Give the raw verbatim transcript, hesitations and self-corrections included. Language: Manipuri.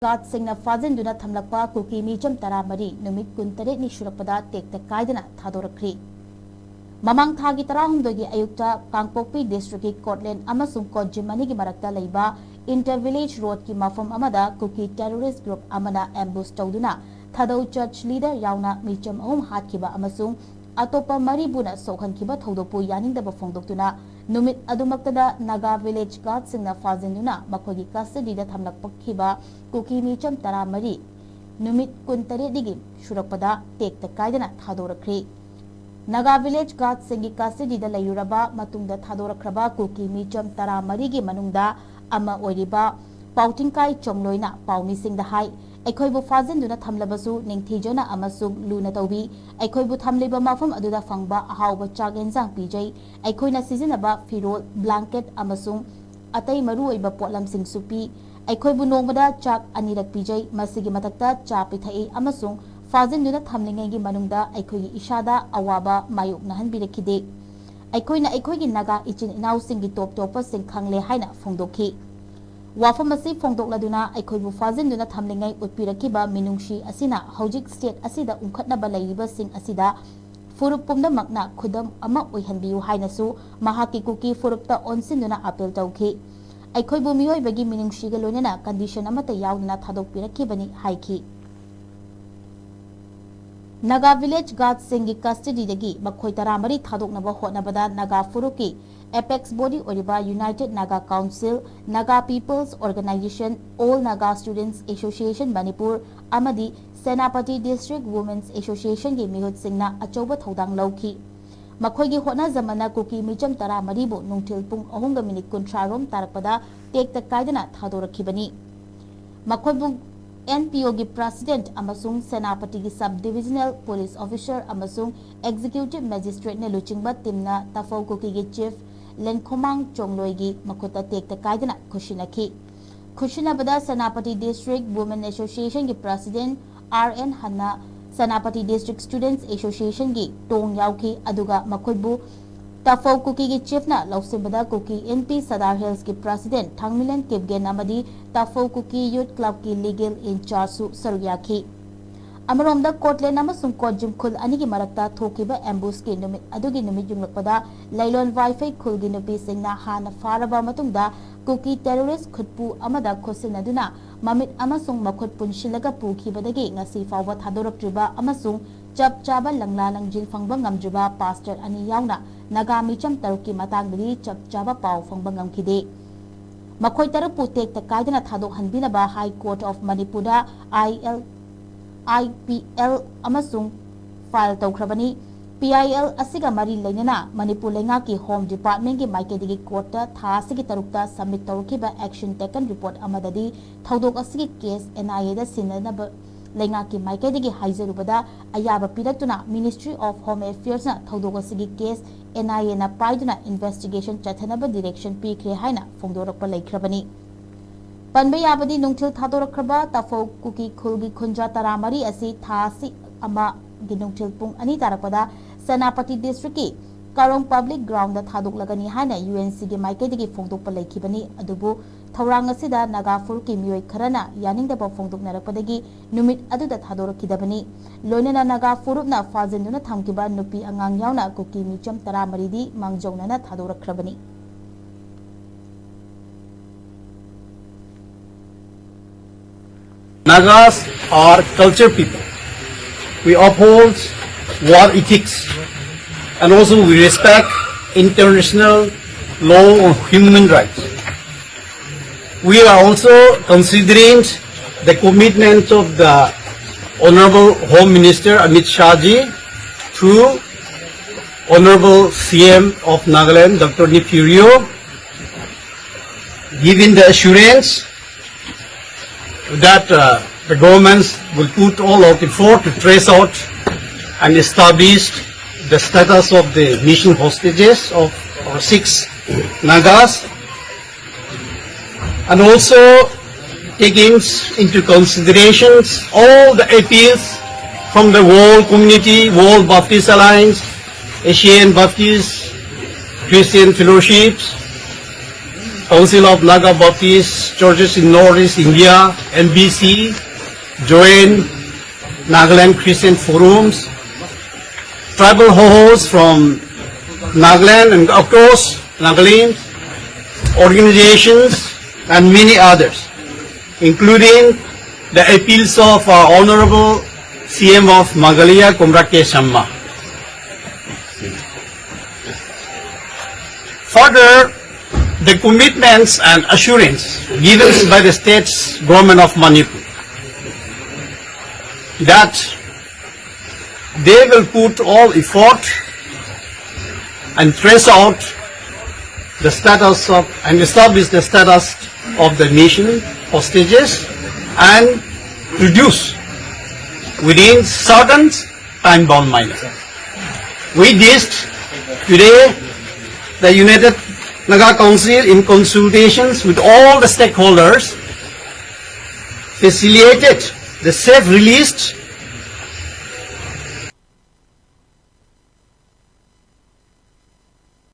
ꯒꯥꯔꯗꯁꯤꯡꯅ ꯐꯥꯖꯤꯟꯗꯨꯅ ꯊꯝꯂꯛꯄ ꯀꯨꯀꯤ ꯃꯤꯆꯝ ꯇꯔꯥꯃꯔꯤ ꯅꯨꯃꯤꯠ ꯀꯨꯟꯇꯔꯦꯠꯅꯤ ꯁꯨꯔꯛꯄꯗ ꯇꯦꯛꯇ ꯀꯥꯏꯗꯅ ꯊꯥꯗꯣꯔꯛꯈ꯭ꯔꯤ꯫ ꯃꯃꯥꯡ ꯊꯥꯒꯤ ꯇꯔꯥꯍꯨꯝꯗꯣꯏꯒꯤ ꯑꯌꯨꯛꯇ ꯀꯥꯡꯄꯣꯛꯄꯤ ꯗꯤꯁꯇ꯭ꯔꯤꯛꯀꯤ ꯀꯣꯠꯂꯦꯟ ꯑꯃꯁꯨꯡ ꯀꯣꯠꯖꯤꯃꯅꯤꯒꯤ ꯃꯔꯛꯇ ꯂꯩꯕ ꯏꯟꯇꯔ ꯚꯤꯂꯦꯖ ꯔꯣꯗꯀꯤ ꯃꯐꯝ ꯑꯃꯗ ꯀꯨꯀꯤ ꯇꯦꯔꯣꯔꯤꯁ ꯒ꯭ꯔꯨꯞ ꯑꯃꯅ ꯑꯦꯝꯕꯨꯁ ꯇꯧꯗꯨꯅ ꯊꯥꯗꯧ ꯆꯔꯆ ꯂꯤꯗꯔ ꯌꯥꯎꯅ ꯃꯤꯆꯝ ꯑꯍꯨꯝ ꯍꯥꯠꯈꯤꯕ ꯑꯃꯁꯨꯡ ꯑꯇꯣꯞꯄ ꯃꯔꯤꯕꯨꯅ ꯁꯣꯛꯍꯟꯈꯤꯕ ꯊꯧꯗꯣꯛꯄꯨ ꯌꯥꯅꯤꯡꯗꯕ ꯐꯣꯡꯗꯣꯛꯇꯨꯅ ꯅꯨꯃꯤꯠ ꯑꯗꯨꯃꯛꯇꯗ ꯅꯥꯒꯥ ꯚꯤꯂꯦꯖ ꯒꯥꯔꯗꯁꯤꯡꯅ ꯐꯥꯖꯤꯟꯗꯨꯅ ꯃꯈꯣꯏꯒꯤ ꯀꯁꯇꯗꯤꯗ ꯊꯝꯂꯛꯈꯤꯕ ꯀꯨꯀꯤ ꯃꯤꯆꯝ ꯇꯔꯥꯃꯔꯤ ꯅꯨꯃꯤꯠ ꯀꯨꯟꯇꯔꯦꯠꯅꯤꯒꯤ ꯁꯨꯔꯛꯄꯗ ꯇꯦꯛꯇ ꯀꯥꯏꯗꯅ ꯊꯥꯗꯣꯔꯛꯈ꯭ꯔꯤ꯫ ꯅꯥꯒꯥ ꯚꯤꯂꯦꯖ ꯒꯥꯔꯗꯁꯤꯡꯒꯤ ꯀꯁꯇꯗꯤꯗ ꯂꯩꯔꯨꯔꯕ ꯃꯇꯨꯡꯗ ꯊꯥꯗꯣꯔꯛꯈ꯭ꯔꯕ ꯀꯨꯀꯤ ꯃꯤꯆꯝ ꯇꯔꯥꯃꯔꯤꯒꯤ ꯃꯅꯨꯡꯗ ꯑꯃ ꯑꯣꯏꯔꯤꯕ ꯄꯥꯎꯇꯤꯡꯀꯥꯏ ꯆꯣꯡꯂꯣꯏꯅ ꯄꯥꯎꯃꯤꯁꯤꯡꯗ ꯍꯥꯏ, "ꯑꯩꯈꯣꯏꯕꯨ ꯐꯥꯖꯤꯟꯗꯨꯅ ꯊꯝꯂꯕꯁꯨ ꯅꯤꯡꯊꯤꯖꯅ ꯑꯃꯁꯨꯡ ꯂꯨꯅ ꯇꯧꯕꯤ꯫ ꯑꯩꯈꯣꯏꯕꯨ ꯊꯝꯂꯤꯕ ꯃꯐꯝ ꯑꯗꯨꯗ ꯐꯪꯕ ꯑꯍꯥꯎꯕ ꯆꯥꯛ ꯌꯦꯟꯁꯥꯡ ꯄꯤꯖꯩ꯫ ꯑꯩꯈꯣꯏꯅ ꯁꯤꯖꯤꯟꯅꯕ ꯐꯤꯔꯣꯜ, ꯕ꯭ꯂꯥꯡꯀꯦꯠ ꯑꯃꯁꯨꯡ ꯑꯇꯩ ꯃꯔꯨꯑꯣꯏꯕ ꯄꯣꯠꯂꯝꯁꯤꯡꯁꯨ ꯄꯤ꯫ ꯑꯩꯈꯣꯏꯕꯨ ꯅꯣꯡꯃꯗ ꯆꯥꯛ ꯑꯅꯤꯔꯛ ꯄꯤꯖꯩ꯫ ꯃꯁꯤꯒꯤ ꯃꯊꯛꯇ ꯆꯥ ꯄꯤꯊꯛꯏ ꯑꯃꯁꯨꯡ ꯐꯥꯖꯤꯟꯗꯨꯅ ꯊꯝꯂꯤꯉꯩꯒꯤ ꯃꯅꯨꯡꯗ ꯑꯩꯈꯣꯏꯒꯤ ꯏꯁꯥꯗ ꯑꯋꯥꯕ ꯃꯥꯌꯣꯛꯅꯍꯟꯕꯤꯔꯛꯈꯤꯗꯦ꯫ ꯑꯩꯈꯣꯏꯅ ꯑꯩꯈꯣꯏꯒꯤ ꯅꯥꯒꯥ ꯏꯆꯤꯟ ꯏꯅꯥꯎꯁꯤꯡꯒꯤ ꯇꯣꯞ ꯇꯣꯞꯄꯁꯤꯡ ꯈꯪꯂꯦ" ꯍꯥꯏꯅ ꯐꯣꯡꯗꯣꯛꯈꯤ꯫ ꯋꯥꯐꯝ ꯑꯁꯤ ꯐꯣꯡꯗꯣꯛꯂꯗꯨꯅ ꯑꯩꯈꯣꯏꯕꯨ ꯐꯥꯖꯤꯟꯗꯨꯅ ꯊꯝꯂꯤꯉꯩ ꯎꯠꯄꯤꯔꯛꯈꯤꯕ ꯃꯤꯅꯨꯡꯁꯤ ꯑꯁꯤꯅ ꯍꯧꯖꯤꯛ ꯁ꯭ꯇꯦꯠ ꯑꯁꯤꯗ ꯎꯪꯈꯠꯅꯕ ꯂꯩꯔꯤꯕꯁꯤꯡ ꯑꯁꯤꯗ ꯐꯨꯔꯨꯞ ꯄꯨꯝꯅꯃꯛꯅ ꯈꯨꯗꯝ ꯑꯃ ꯑꯣꯏꯍꯟꯕꯤꯌꯨ ꯍꯥꯏꯅꯁꯨ ꯃꯍꯥꯛꯀꯤ ꯀꯨꯀꯤ ꯐꯨꯔꯨꯞꯇ ꯑꯣꯟꯁꯤꯟꯗꯨꯅ ꯑꯥꯄꯤꯜ ꯇꯧꯈꯤ꯫ "ꯑꯩꯈꯣꯏꯕꯨ ꯃꯤꯑꯣꯏꯕꯒꯤ ꯃꯤꯅꯨꯡꯁꯤꯒ ꯂꯣꯏꯅꯅ ꯀꯟꯗꯤꯁꯟ ꯑꯃꯠꯇ ꯌꯥꯎꯗꯅ ꯊꯥꯗꯣꯛꯄꯤꯔꯛꯈꯤꯕꯅꯤ" ꯍꯥꯏꯈꯤ꯫ ꯅꯥꯒꯥ ꯚꯤꯂꯦꯖ ꯒꯥꯔꯗꯁꯤꯡꯒꯤ ꯀꯁꯇꯗꯤꯗꯒꯤ ꯃꯈꯣꯏ ꯇꯔꯥꯃꯔꯤ ꯊꯥꯗꯣꯛꯅꯕ ꯍꯣꯠꯅꯕꯗ ꯅꯥꯒꯥ ꯐꯨꯔꯨꯞꯀꯤ ꯑꯦꯄꯦꯛꯁ ꯕꯣꯗꯤ ꯑꯣꯏꯔꯤꯕ united Naga council, Naga people's organisation, all Naga students association Manipur ꯑꯃꯗꯤ ꯁꯦꯅꯥꯄꯇꯤ ꯗꯤꯁꯇ꯭ꯔꯤꯛ ꯋꯨꯃꯦꯟꯁ ꯑꯦꯁꯣꯁꯤꯌꯦꯁꯟꯒꯤ ꯃꯤꯍꯨꯠꯁꯤꯡꯅ ꯑꯆꯧꯕ ꯊꯧꯗꯥꯡ ꯂꯧꯈꯤ꯫ ꯃꯈꯣꯏꯒꯤ ꯍꯣꯠꯅꯖꯃꯟꯅ ꯀꯨꯀꯤ ꯃꯤꯆꯝ ꯇꯔꯥꯃꯔꯤꯕꯨ ꯅꯨꯡꯊꯤꯜ ꯄꯨꯡ ꯑꯍꯨꯝꯒ ꯃꯤꯅꯤꯠ ꯀꯨꯟꯊ꯭ꯔꯥ ꯔꯣꯝ ꯇꯥꯔꯛꯄꯗ ꯇꯦꯛꯇ ꯀꯥꯏꯗꯅ ꯊꯥꯗꯣꯔꯛꯈꯤꯕꯅꯤ꯫ ꯃꯈꯣꯏꯕꯨ ꯑꯦꯟ ꯄꯤ ꯑꯣꯒꯤ ꯄ꯭ꯔꯦꯁꯤꯗꯦꯟꯠ ꯑꯃꯁꯨꯡ ꯁꯦꯅꯥꯄꯇꯤꯒꯤ ꯁꯕ ꯗꯤꯕꯤꯖꯅꯦꯜ ꯄꯨꯂꯤꯁ ꯑꯣꯐꯤꯁꯔ ꯑꯃꯁꯨꯡ ꯑꯦꯛꯖꯤꯀ꯭ꯌꯨꯇꯤꯚ ꯃꯦꯖꯤꯁꯇ꯭ꯔꯦꯠꯅ ꯂꯨꯆꯤꯡꯕ ꯇꯤꯝꯅ ꯇꯐꯧ ꯀꯨꯀꯤꯒꯤ ꯆꯤꯐ ꯂꯦꯟꯈꯣꯃꯥꯡ ꯆꯣꯡꯂꯣꯏꯒꯤ ꯃꯈꯨꯠꯇ ꯇꯦꯛꯇ ꯀꯥꯏꯗꯅ ꯈꯨꯠꯁꯤꯟꯅꯈꯤ꯫ ꯈꯨꯠꯁꯤꯟꯅꯕꯗ ꯁꯦꯅꯥꯄꯇꯤ ꯗꯤꯁꯇ꯭ꯔꯤꯛ ꯋꯨꯃꯦꯟ ꯑꯦꯁꯣꯁꯤꯌꯦꯁꯟꯒꯤ ꯄ꯭ꯔꯦꯁꯤꯗꯦꯟꯠ ꯑꯥꯔ ꯑꯦꯟ ꯍꯟꯅ, ꯁꯦꯅꯥꯄꯇꯤ ꯗꯤꯁꯇ꯭ꯔꯤꯛ ꯁ꯭ꯇꯨꯗꯦꯟꯠꯁ ꯑꯦꯁꯣꯁꯤꯌꯦꯁꯟꯒꯤ ꯇꯣꯡ ꯌꯥꯎꯈꯤ, ꯑꯗꯨꯒ ꯃꯈꯣꯏꯕꯨ ꯇꯥꯐꯧ ꯀꯨꯀꯤꯒꯤ ꯆꯤꯐꯅ ꯂꯧꯁꯤꯟꯕꯗ ꯀꯨꯀꯤ ꯏꯟꯄꯤ ꯁꯗꯥꯔ ꯍꯤꯜꯁꯀꯤ ꯄ꯭ꯔꯁꯤꯗꯦꯟꯠ ꯊꯥꯡꯃꯤꯂꯦꯟ ꯀꯤꯞꯒꯦꯟ ꯑꯃꯗꯤ ꯇꯥꯐꯧ ꯀꯨꯀꯤ ꯌꯨꯊ ꯀ꯭ꯂꯕꯀꯤ ꯂꯤꯒꯦꯜ ꯏꯟꯆꯥꯔꯖꯁꯨ ꯁꯔꯨꯛ ꯌꯥꯈꯤ꯫ ꯑꯃꯔꯣꯝꯗ ꯀꯣꯠꯂꯦꯟ ꯑꯃꯁꯨꯡ ꯀꯣꯠꯖꯤꯝ ꯈꯨꯜ ꯑꯅꯤꯒꯤ ꯃꯔꯛꯇ ꯊꯣꯛꯈꯤꯕ ꯑꯦꯝꯕꯨꯁꯀꯤ ꯅꯨꯃꯤꯠ ꯑꯗꯨꯒꯤ ꯅꯨꯃꯤꯠ ꯌꯨꯡꯂꯛꯄꯗ ꯂꯩꯂꯣꯟ ꯋꯥꯏꯐꯩ ꯈꯨꯜꯒꯤ ꯅꯨꯄꯤꯁꯤꯡꯅ ꯍꯥꯟꯅ ꯐꯥꯔꯕ ꯃꯇꯨꯡꯗ ꯀꯨꯀꯤ ꯇꯦꯔꯣꯔꯤꯁ ꯈꯨꯠꯄꯨ ꯑꯃꯗ ꯈꯨꯠꯁꯤꯟꯅꯗꯨꯅ ꯃꯃꯤꯠ ꯑꯃꯁꯨꯡ ꯃꯈꯨꯠ ꯄꯨꯟꯁꯤꯜꯂꯒ ꯄꯨꯈꯤꯕꯗꯒꯤ ꯉꯁꯤ ꯐꯥꯎꯕ ꯊꯥꯗꯣꯔꯛꯇ꯭ꯔꯤꯕ ꯑꯃꯁꯨꯡ ꯆꯞ ꯆꯥꯕ ꯂꯪꯂꯥ ꯂꯪꯖꯤꯜ ꯐꯪꯕ ꯉꯝꯗ꯭ꯔꯤꯕ ꯄꯥꯁꯇꯔ ꯑꯅꯤ ꯌꯥꯎꯅ ꯅꯥꯒꯥ ꯃꯤꯆꯝ ꯇꯔꯨꯛꯀꯤ ꯃꯇꯥꯡꯗꯗꯤ ꯆꯞ ꯆꯥꯕ ꯄꯥꯎ ꯐꯪꯕ ꯉꯝꯈꯤꯗꯦ꯫ ꯃꯈꯣꯏ ꯇꯔꯨꯛꯄꯨ ꯇꯦꯛꯇ ꯀꯥꯏꯗꯅ ꯊꯥꯗꯣꯛꯍꯟꯕꯤꯅꯕ ꯍꯥꯏ ꯀꯣꯔꯠ ꯑꯣꯐ ꯃꯅꯤꯄꯨꯔꯗ, ꯑꯥꯏ ꯑꯦꯜ, ꯑꯥꯏ ꯄꯤ ꯑꯦꯜ ꯑꯃꯁꯨꯡ ꯐꯥꯏꯜ ꯇꯧꯈ꯭ꯔꯕꯅꯤ꯫ ꯄꯤ ꯑꯥꯏ ꯑꯦꯜ ꯑꯁꯤꯒ ꯃꯔꯤ ꯂꯩꯅꯅ ꯃꯅꯤꯄꯨꯔ ꯂꯩꯉꯥꯛꯀꯤ ꯍꯣꯝ ꯗꯤꯄꯥꯔꯠꯃꯦꯟꯒꯤ ꯃꯥꯏꯀꯩꯗꯒꯤ ꯀꯣꯔꯠꯇ ꯊꯥ ꯑꯁꯤꯒꯤ ꯇꯔꯨꯛꯇ ꯁꯕꯃꯤꯠ ꯇꯧꯔꯛꯈꯤꯕ ꯑꯦꯛꯁꯟ ꯇꯦꯀꯟ ꯔꯤꯄꯣꯔꯠ ꯑꯃꯗꯗꯤ ꯊꯧꯗꯣꯛ ꯑꯁꯤꯒꯤ ꯀꯦꯁ ꯑꯦꯟ ꯑꯥꯏ ꯑꯦꯗ ꯁꯤꯟꯅꯅꯕ ꯂꯩꯉꯥꯛꯀꯤ ꯃꯥꯏꯀꯩꯗꯒꯤ ꯍꯥꯏꯖꯔꯨꯕꯗ ꯑꯌꯥꯕ ꯄꯤꯔꯛꯇꯨꯅ Ministry of Home Affairsꯅ ꯊꯧꯗꯣꯛ ꯑꯁꯤꯒꯤ ꯀꯦꯁ ꯑꯦꯟ ꯑꯥꯏ ꯑꯦꯅ ꯄꯥꯏꯗꯨꯅ ꯏꯟꯚꯦꯁꯇꯤꯒꯦꯁꯟ ꯆꯠꯊꯅꯕ ꯗꯤꯔꯦꯛꯁꯟ ꯄꯤꯈ꯭ꯔꯦ ꯍꯥꯏꯅ ꯐꯣꯡꯗꯣꯔꯛꯄ ꯂꯩꯈ꯭ꯔꯕꯅꯤ꯫ ꯄꯟꯕ ꯌꯥꯕꯗꯤ ꯅꯨꯡꯊꯤꯜ ꯊꯥꯗꯣꯔꯛꯈ꯭ꯔꯕ ꯇꯥꯐꯧ ꯀꯨꯀꯤ ꯈꯨꯜꯒꯤ ꯈꯨꯟꯖꯥ ꯇꯔꯥꯃꯔꯤ ꯑꯁꯤ ꯊꯥ ꯑꯁꯤ ꯑꯃꯒꯤ ꯅꯨꯡꯊꯤꯜ ꯄꯨꯡ ꯑꯅꯤ ꯇꯥꯔꯛꯄꯗ ꯁꯦꯅꯥꯄꯇꯤ ꯗꯤꯁꯇ꯭ꯔꯤꯛꯀꯤ ꯀꯥꯔꯣꯡ ꯄꯕ꯭ꯂꯤꯛ ꯒ꯭ꯔꯥꯎꯟꯗ ꯊꯥꯗꯣꯛꯂꯒꯅꯤ ꯍꯥꯏꯅ ꯌꯨ ꯑꯦꯟ ꯁꯤꯒꯤ ꯃꯥꯏꯀꯩꯗꯒꯤ ꯐꯣꯡꯗꯣꯛꯄ ꯂꯩꯈꯤꯕꯅꯤ꯫ ꯑꯗꯨꯕꯨ ꯊꯧꯔꯥꯡ ꯑꯁꯤꯗ ꯅꯥꯒꯥ ꯐꯨꯔꯨꯞꯀꯤ ꯃꯤꯑꯣꯏ ꯈꯔꯅ ꯌꯥꯅꯤꯡꯗꯕ ꯐꯣꯡꯗꯣꯛꯅꯔꯛꯄꯗꯒꯤ ꯅꯨꯃꯤꯠ ꯑꯗꯨꯗ ꯊꯥꯗꯣꯔꯛꯈꯤꯗꯕꯅꯤ꯫ ꯂꯣꯏꯅꯅ ꯅꯥꯒꯥ ꯐꯨꯔꯨꯞꯅ ꯐꯥꯖꯤꯟꯗꯨꯅ ꯊꯝꯈꯤꯕ ꯅꯨꯄꯤ ꯑꯉꯥꯡ ꯌꯥꯎꯅ ꯀꯨꯀꯤ ꯃꯤꯆꯝ ꯇꯔꯥꯃꯔꯤꯗꯤ ꯃꯥꯡꯖꯧꯅꯅ ꯊꯥꯗꯣꯔꯛꯈ꯭ꯔꯕꯅꯤ꯫ Nagas are culture people. We uphold war ethics and also we respect international law on human rights. We are also considering the commitment of the Honorable Home Minister Amit Shah ji through Honorable C M of Nagaland, Doctor Neiphiu Rio, giving the assurance that uh, the governments will put all out effort to trace out and establish the status of the missing hostages of our six Nagas, and also taking into considerations all the appeals from the world community, World Baptist Alliance, Asian Baptist Christian Fellowships, Council of Naga Baptist Churches in Northeast India, N B C, Joint Nagaland Christian Forums, tribal hohos from Nagaland and across Nagaland, organizations, and many others, including the appeals of our Honorable C M of Meghalaya, Conrad K Sangma. Further, the commitments and assurance given by the state's government of Manipur that they will put all effort and trace out the status of and establish the status of the mission hostages and produce within certain time-bound manner. With this, today, the United Naga Council, in consultations with all the stakeholders, facilitated the safe release